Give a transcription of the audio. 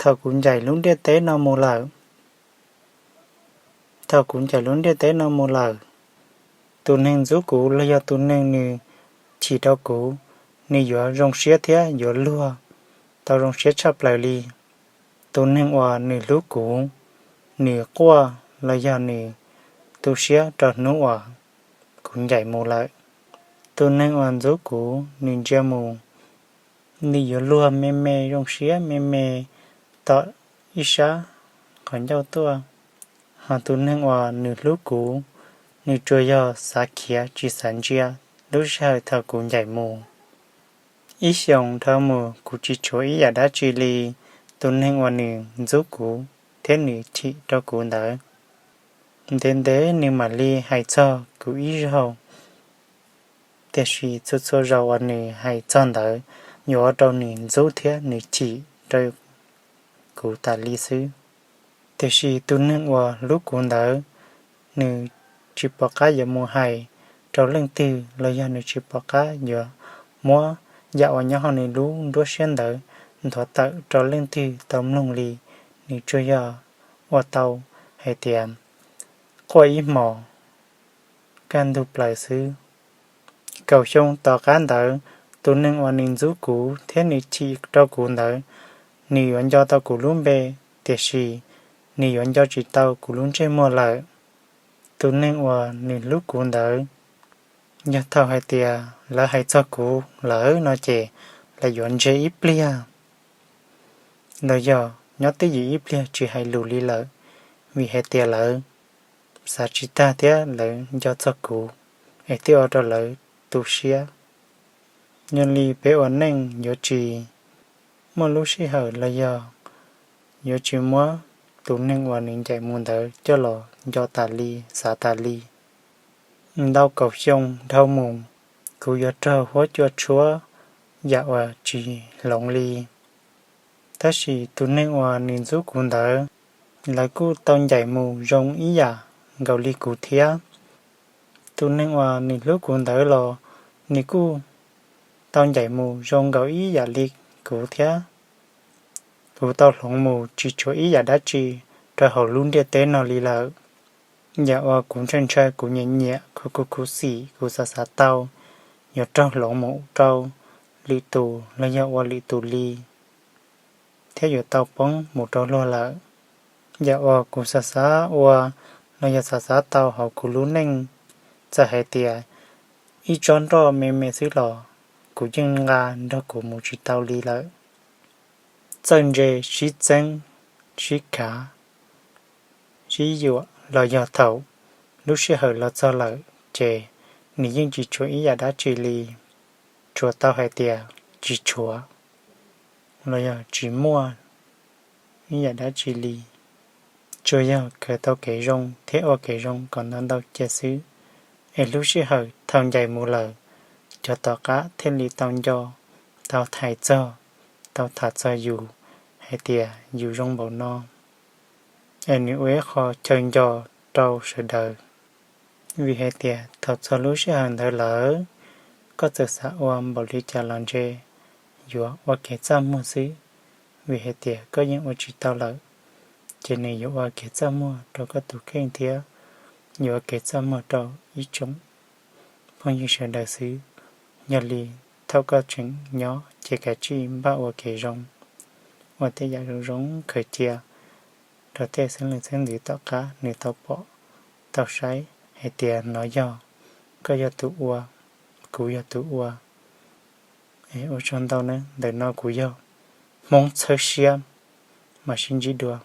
Thaum kuv ncaim lub ntiaj teb no mus lawm, thaum kuv ncaim lub ntiaj teb no mus lawm, tus neeg ntxub kuv los yog tus neeg nws chim rau kuv, nws yuav zoo siab thiab yuav luag tau zoo siab tshaj plaws li. Tus neeg uas nws hlub kuv, nws quaj los yog nws tu siab rau hnub uas kuv ncaim mus lawm. Tus neeg uas ntxub kuv, nws ntsia mus, nws yuav luag me me zoo siab me me tom ib sab qhov ncauj tuaj. Hos tus neeg uas nws hlub kuv, nws tsuas yog xav khiav tsis xav ntsia lub sij hawm thaum kuv ncaim mus. Ib xyoos dhau mus kuv tsis tshuav ib yam dab tsi li. Tus neeg uas nws ntxub kuv thiab nws chim rau kuv ntawd, ntev ntev nws mam li hais txog kuv ib zaug, tiam sis txhua txhua zaus uas nws hais txog ntawd yuav ua rau nws ntxub thiab nws chim rau kuv tas li xwb. Tiam sis tus neeg uas hlub kuv ntawd, nws tsis pom qab yuav mus hais rau leej twg los yog nws tsis pom qab yuav muab yam uas nyob hauv nws lub nruab siab ntawd nthuav tawm rau leej twg tau mloog li. Nws tsuas yog ua tau hais tias quaj ib hmos kaj ntug plaws xwb. Kaum xyoo tom qab ntawd, tus neeg uas nws ntxub kuv thiab nws chim rau kuv ntawd, nws yuav nco tau kuv lub npe, tiam sis nws yuav nco tsis tau kuv lub ntsej muag lawm. Tus neeg uas nws hlub kuv ntawd, yog thaum hais tias lawv hais txog kuv lawm no ces lawv yuav ntse ib pliag los yog nyob twj ywm ib pliag tsis hais lus li lawm, vim hais tias lawv xav tsis tag thiab lawv nco txog kuv, es thiaj ua rau lawv tu siab. Yog li peb ua neej yuav tsis muaj lub sij hawm los yog yuav tsis muab tus neeg uas nws ncaim mus ntawd coj los nco tas li, xav tas li. Ntau kaum xyoo dhau mus, kuv yuav raug huab cua tshuab yam uas tsis hloov li. Tab sis tus neeg uas nws ntxub kuv ntawd, lawv kuj tau ncaim mus zoo ib yam nkaus li kuv thiab. Tus neeg uas nws hlub kuv ntawd los nws kuj tau ncaim mus zoo nkaus ib yam li kuv thiab. Kuv tau hloov mus tsis tshuav ib yam dab tsi rau hauv lub ntiaj teb no li lawm. Yam uas kuv ntshai ntshai, kuv nyiam nyiam, kuv khuv khuv xim, kuv xav xav tau yuav raug hloov mus rau lwm tus los yog ua lwm tus li, thiab yuav tau poob mus rau luag lawm. Yam uas kuv xav xav ua los yog xav xav tau hauv kuv lub neej, txawm hais tias ib tsob nroj me me xwb los kuv yeej nqa nrog kuv mus tsis tau li lawm. Txawj ntse sib txeeb, sib khav, sib yuam los yog thaum lub sij hawm los txog lawm ces nws yeej tsis tshuav ib yam dab tsi li, tsuas tau hais tias tsis tshuav los yog tsis muaj ib yam dab tsi li. Tsuas yog khaws tau kev zoo thiab ua kev zoo kom ntau ntau cia xwb, es lub sij hawm thaum ncaim mus lawm, cov tom qab thiaj li tau nco, tau hais txog, tau tham txog yus hais tias yus zoo npaum no, es nws ua ib qho chaw nco rau sawv daws. Vim hais tias thaum txog lub sij hawm ntawd lawm, koj txawm xav ua npaum li cas los ntshe yuav ua kev txaj muag xwb, vim hais tias koj yeej ua tsis tau lawm, ces nws yuav ua kev txaj muag rau koj tus kheej thiab yuav ua kev txaj muag rau ib tsoom phooj ywg sawv daws xwb. Yog li, thaum koj tseem nyob ces kav tsij npaj ua kev zoo, ua tej yam zoo zoo khaws cia rau tej xeeb leej xeeb ntxwv tom qab nws tau pom, tau saib hais tias no yog koj yog tus ua, kuv yog tus ua. Ua tsaug ntau nawb, ntawm no kuv yog Hmoob Txhawb Siab, mam sib ntsib dua.